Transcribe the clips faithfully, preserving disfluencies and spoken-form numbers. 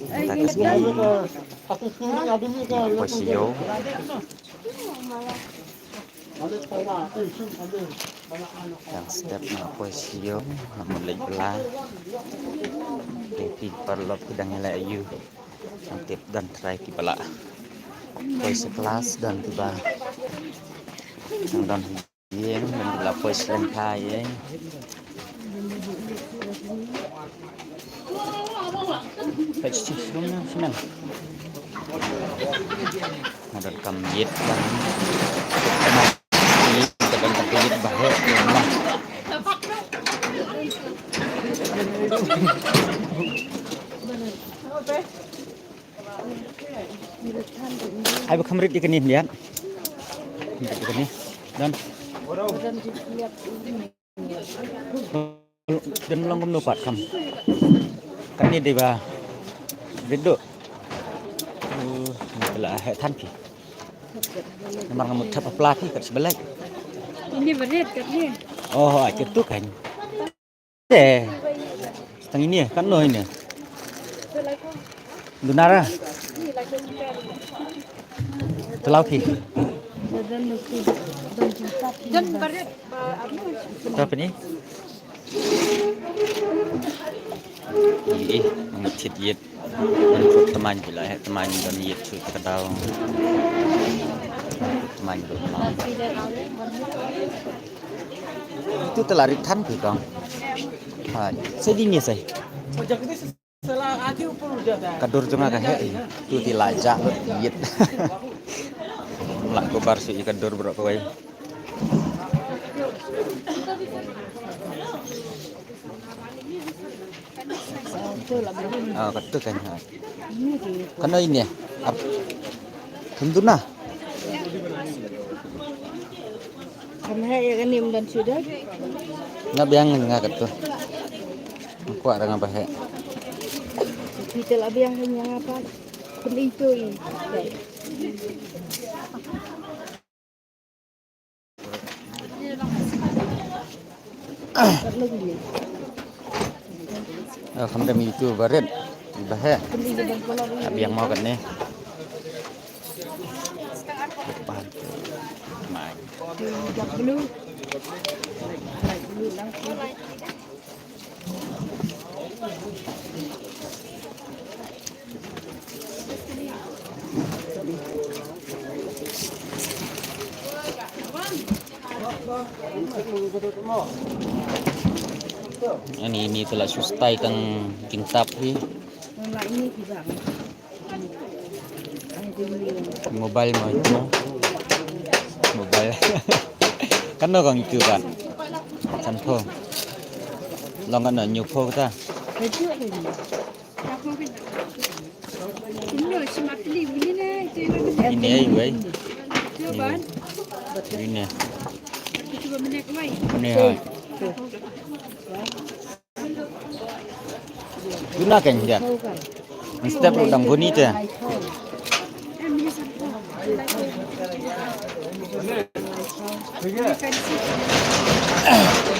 Mynta ka sngi nga poi sha ïew. Dang step nga poi sha ïew, nga mut leit bylla. Te phi paralok phi dang ïaleh aïu? Dang tip don trai kiba la poi sha klas, don kiba dang don ïing, don kiba la poi sha lynti ïing. Peit shi shnong, shnong. Nga donkam ïit ban, ïit, nga donkam ïit ba heh ïa nga. Ai ba kham rit ïa kane, Lian. Kham rit ïa kane. Don. Don long kumno pat kham. Kane dei ba rit duh. Uh, la heh than phi. Namar nga mut thep ha pla phi kat sha ba leit. Ini ba rit kat ni. Oh, ai katu kan. Eh. Tang ini kan no ini. Dunara. Telau phi. Don ba rit. Tap ni. Ih, ih, nang thied ïit. Nang kut tymmen phi la heh tymmen don ïit shu ta ka daw. Tymmen don tymmen. Tu te la rit than phi kong. Hai, sa di ni sai. Ka dur jong nga ka heh. Tu te la jah lut ïit. Lang ko bar shu ïa ka dur bro kawei. Ah, katu kan ha. Kan oi ni. Ap. Tentu na. Kan ha ïa kane ym don shuh da. Nga biang nga katu. Nga kwah da nga ba heh. Kita la biang ïa nga pat. Pynitoi. Oh, kham da mi tu ba rit. Ba heh. Biang mo kane. Mai. Ani ni telah sustai kang kintap hi. Mobile mo itu mo. Mobile. Kan no kang itu kan. Kan pho. Long kan no new pho kita. Ini ai wei. Ini. Ini hai. Duna kan ja. Mynstep ruh dang bun ïa te.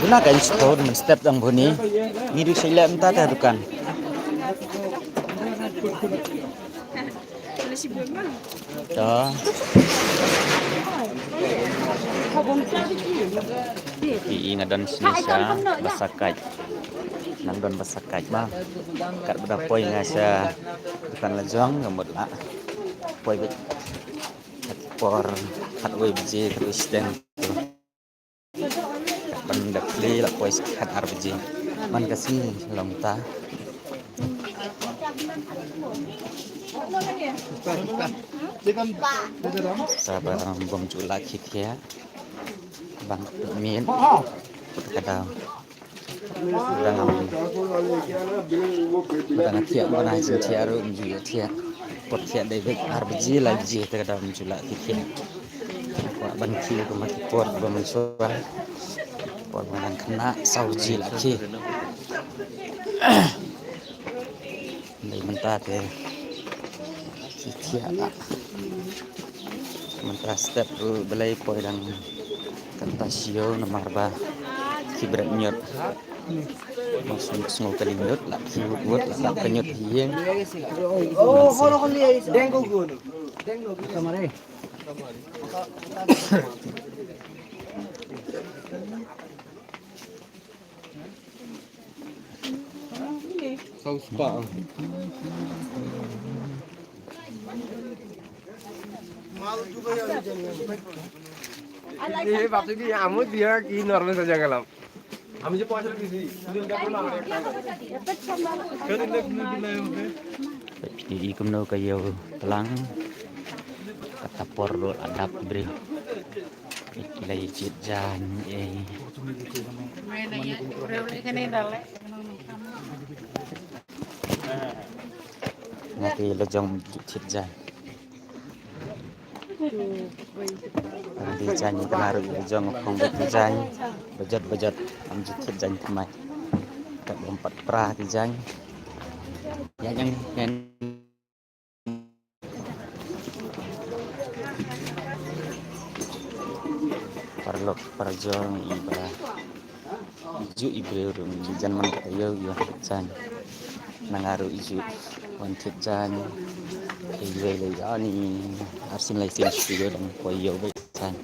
Duna kan shu mynstep dang bun ïa. Ngi duh sha ïa mynta te dukan. To. Phi i nga don shane sha Basakait. Nang don Basakait ma. Katba da poi nga sha dukan la jong nga mut la poi beit. Por khatwei baje, khatwei shiteng. Ban da plie la poi khatar baje. Man ka sngi long ta. Sa ba bym ju lah khie thiah. Bang min. Ka daw. Ba dang, ba dang thiah, ba dang thiah ruh ym ju thiah. Por thiah dei beit ar baje lai baje te ka daw ym ju lah khie thiah. Kwah ban khie kumba ki por ba mynshuwa. Por ba dang khynnah saw baje lah khie. Dei mynta te khie thiah. Mynta step ruh balei poi dang kata siew namar ba ki bret ñiot. Sngew, sngew kali ñiut, la ki wut wut, la dap ka ñiut hi ïing. Saw spah. Ye bap sini amu dia ki normal saja kalam. আমি যে পয়সা দিছি, সুদিন কাটবো না আমার একটা। Peit kumno ka ïew tlang. Kata por ruh la dap briew. Peit ki la ïa jied jaiñ ei. Nga te la jong jied jaiñ. Ri jaiñ ka la ruh la jong phong ba jaiñ. Bajot bajot am jied jaiñ thymmai. Ka bym pat pra ki jaiñ. Ïa jaiñ ken. Paralok parajor ngi i ba ju i briew ruh ngi jan man ka ïew ïew thied jaiñ. Na nga ruh i ju wan thied jaiñ. Ka ïew lei ani arsien lai sien shi ïew dang ko ïew ba jaiñ.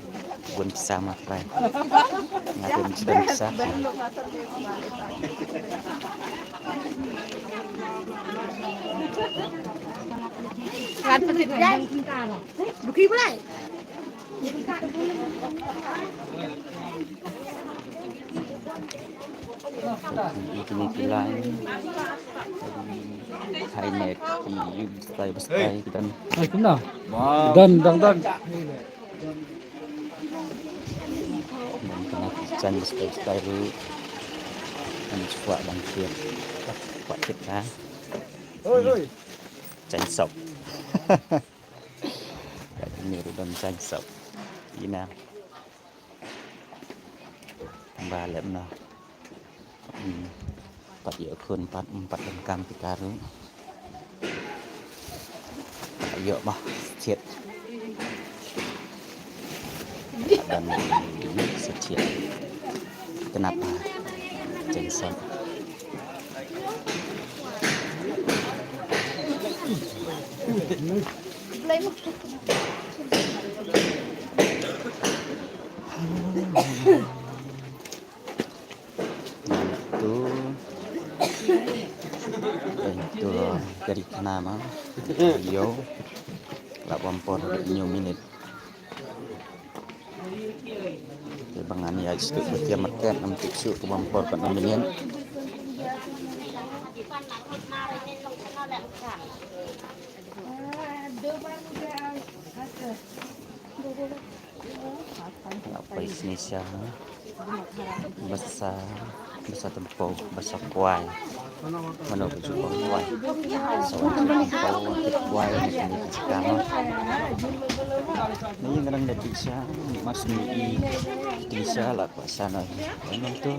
Bun pisa ma trai. Nga ruh ngi don pisa. Kan petit kan. Buki bulai. Itu ni kilang. Hai net ki bestai bestai kita. Hai kena. Dan dan dan. Dan kena ki jan bestai bestai ruh. Kan cuak bangkit. Cuak kit ha. Oi oi. Jan sop. Kat ni ruh don jan sop. Ina. Ba lem noh. Hmm. Pat ïoh khun pat, hmm, pat donkam kita ruh. Ïoh bah, siat. Dan siat. Kenapa? Jason. Tu. Eh, tu kari khana ma. Ïoh. La bam por hynñiew minit. Te ba ngan ïaid shuh ba tiam market ngam tip shuh ka bam por ka hynñiew minit. Nga poi shisha ba sa, ba sa tympew, ba sa kwai. Mano ba ju bam kwai? Sa wan ju bam kwai, wan tip kwai, wan tip kwai. Ni ngan da pisa, mas ni i pisa la kwah sa na. Wan tu.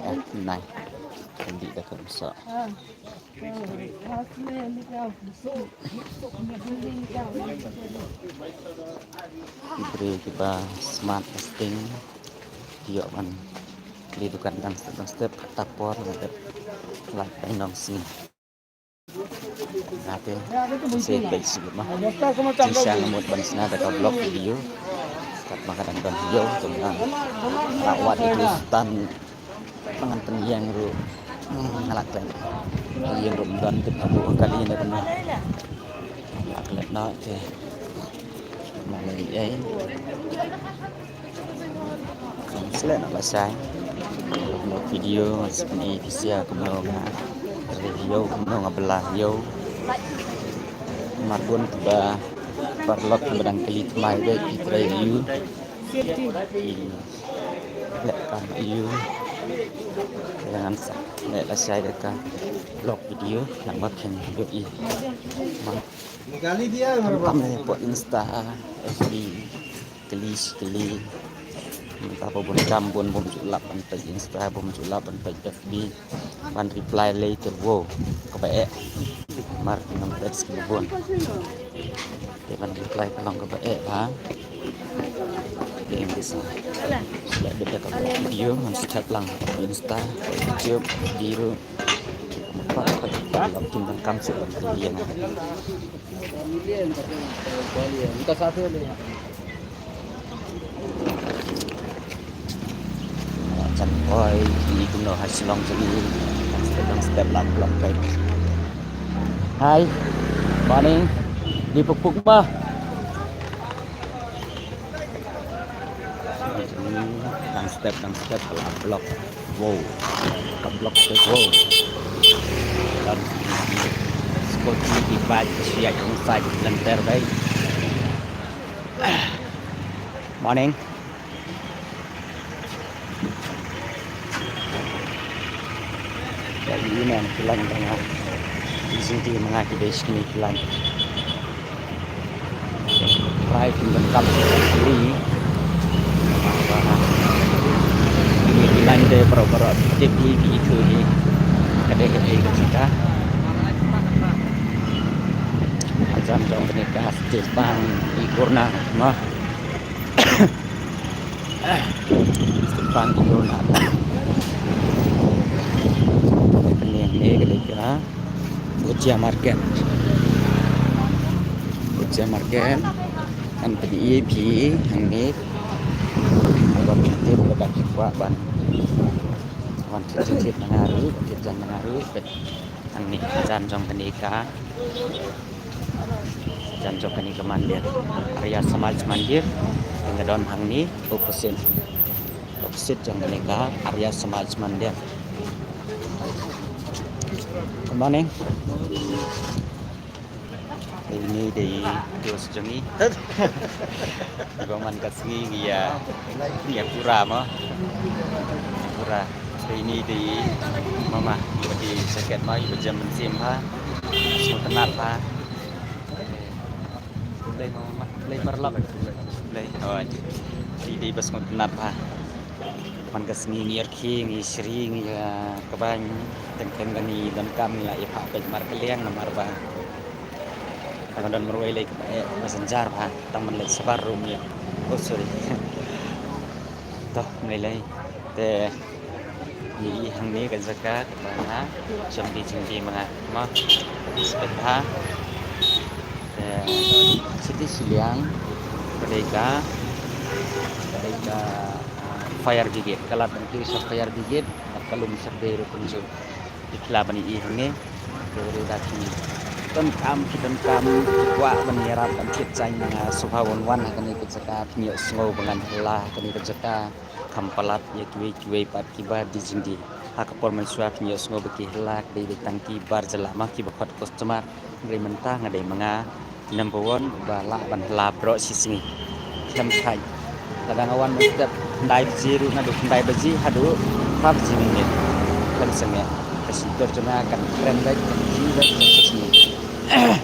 Eh, nai. Kandi da kan sa. Ki briew kiba smat ba sting ki ïoh ban leit dukan dang step dang step, kata por nga dep lait pynlong sngi. Nga te sa peit shuh ma. Shisha nga mut ban shna da ka vlog video. Katba ka dang don video to nga la wad ïa u Sutan. Ngan pynïeng ruh, hmm, nga la klet. Pynïeng ruh ym don tip haduh kali ne kumno. Nga la klet noh te. Nga la ïeng. Nga sleh noh lashai. Kumno video nga shu pyni phi sha kumno nga review, kumno nga bylla ïew. Namar bun kiba paralok kiba dang kylli thymmai bad ki trei ïew. Leh kam ïew. Te ngan sa leh lashai da ka vlog video nang ba khein video i. Ma. Tam tam ne poi Insta, F B, kylli kylli. Mynta ba bun kam bun bym ju lap ban peit Insta, bym ju lap ban peit F B. Ban reply later, wow, kaba eh. Mar ngam text ki bun. Te ban reply ka long kaba eh ba. Em bisa. Sila bit da ka video ngan step lang Insta, YouTube, biru. Apa apa kita lap kim dan kam sila video ngan. Minta satu ni. Chan oi, ini kumno ha Shillong jong i. Step lang, step lang, lang kai. Hi. Morning. Di puk puk ba. Dang step, dang step, ka la block. Wow. Ka block te, wow. Dang scooty, e-bike, ka shu ïaid ïa ka side lynter dei. Morning. Ïa i ne ki line ba nga, i jingtip ma nga ki dei shi kine ki line. Rai kin donkam ki line. Kine ki line dei baroh baroh tip hi, ki ithuh hi. Ka dei ka dei ka jaka. Hajan jong kane ka State Bank i corner ma. State Bank i corner. Kane hangne ka dei ka Bhutia Market. Bhutia Market. Ngan pyni ïa phi hangne. Ba phi tip, ba phi kwah ban wan thied jingthied na nga ruh, thied jan na nga ruh. Hangne hajan jong kane ka Jan jong kane ka mandir, Arya Samaj Mandir, ka don hangne opposite. Opposite jong kane ka Arya Samaj Mandir. Good morning. Ini dei dos jong i. Ba man ka sngi ngi ïa, ngi ïa pura mo. Pura. Ini dei mama, iba dei jaket mo, iba jem mynsiem bha. Sngewtynnat bha. Blei mama, blei paralok. Blei. Oh, ini dei ba sngewtynnat bha. Man ka sngi ngi ïa rkhie, ngi shri, ngi ïa kbaiñ. Teng teng kane donkam ngi la ïa phah peit markylliang namar ba Tang don marwei lei ka ba eh messenger bha. Tang man lei sabar ruh ïa. Oh sorry. Toh, mlei lei. Te ngi i hangne ka jaka kaba nga shong dei jingdei ma nga. Ma. Respect bha. Te siti shiliang ka dei ka, ka dei ka, ah, fire brigade. Ka lad ban kiew sha fire brigade. Ka lum sha dei ruh kumjuh. Ki la ban ïohi hangne. Te dei da ki donkam, ki donkam, ki kwah ban ïarap ban thied jaiñ na nga sngewbha wan wan ha kane ka jaka, phin ïohsngew ba ngan hylla ha kane ka jaka. Kham palat ïa kiwei kiwei pat kiba dei jingdei. Ha ka por mynshuwa phin ïohsngew ba ki hylla, ka dei dei tang ki bar jylla ma kiba khot customer. Hynrei mynta nga dei ma nga number one ba lah ban hylla baroh shi sngi. Khlem thait. Lada nga wan mynstep khyndai baje ruh, naduh khyndai baje haduh phra baje mynmiet. Khlem sangeh. Ka shyntur jong nga kan kren beit, kan jih beit, kan shisngi.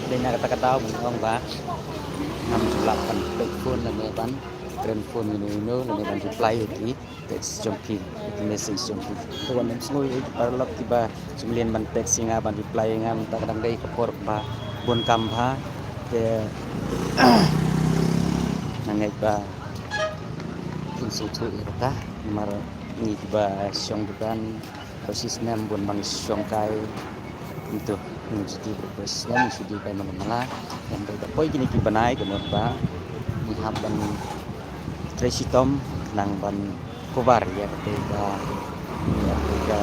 Dei na kata ka daw ban ong ba ngam ju lah ban peit phone lane ban kren phone ino ino lane ban reply ïa ki text jong ki, ki message jong ki. Te wat nym sngew ïa ki paralok kiba ju mlien ban text ïa nga ban reply ïa nga mynta ka dang dei ka por ba bun kam bha. Te nga ngeit ba kin sngewthuh ïa kata namar ngi kiba shong dukan baroh shi snem bun ba ngi shong kai. Ntu ngi ju dei baroh shi snem ngi ju dei kai mala mala. Ngan dei ka poi kine ki bnai ka mut ba ngi hap ban trei shitom nang ban cover ïa kata ka, ïa kata ka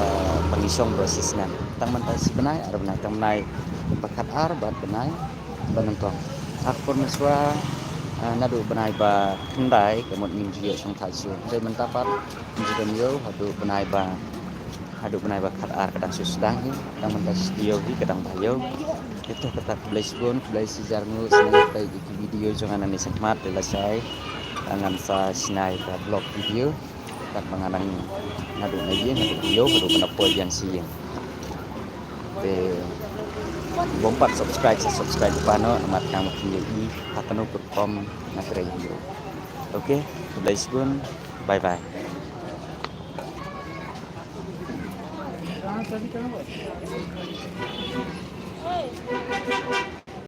ba ngi shong baroh shi snem. Tang mynta shi bnai, ar bnai, tang bnai ba khatar, bad bnai ba nyngkong. Ha ka por mynshuwa, ah, naduh bnai ba khyndai ka mut ngim ju ïoh shong thait shuh. Hynrei mynta pat ngim ju don ïew haduh bnai ba, haduh bnai ba khatar ka dang shu sdang hi. Tang mynta shi taïew hi ka dang ba ïew. Te to kata khublei shibun, khublei shihajar nguh, sngewbha ïa ki video jong nga nangne shakhmat, te lashai ngan sa shna ïa ka vlog video. Katba nga nang, naduh na ïing haduh ïew haduh ban da poi ïing shi ïing. Te bym pat subscribe sa subscribe pat noh namar khnang ba phin ïohi ha kano ka rukom nga trei ïa u. Okay, khublei shibun. Bye bye.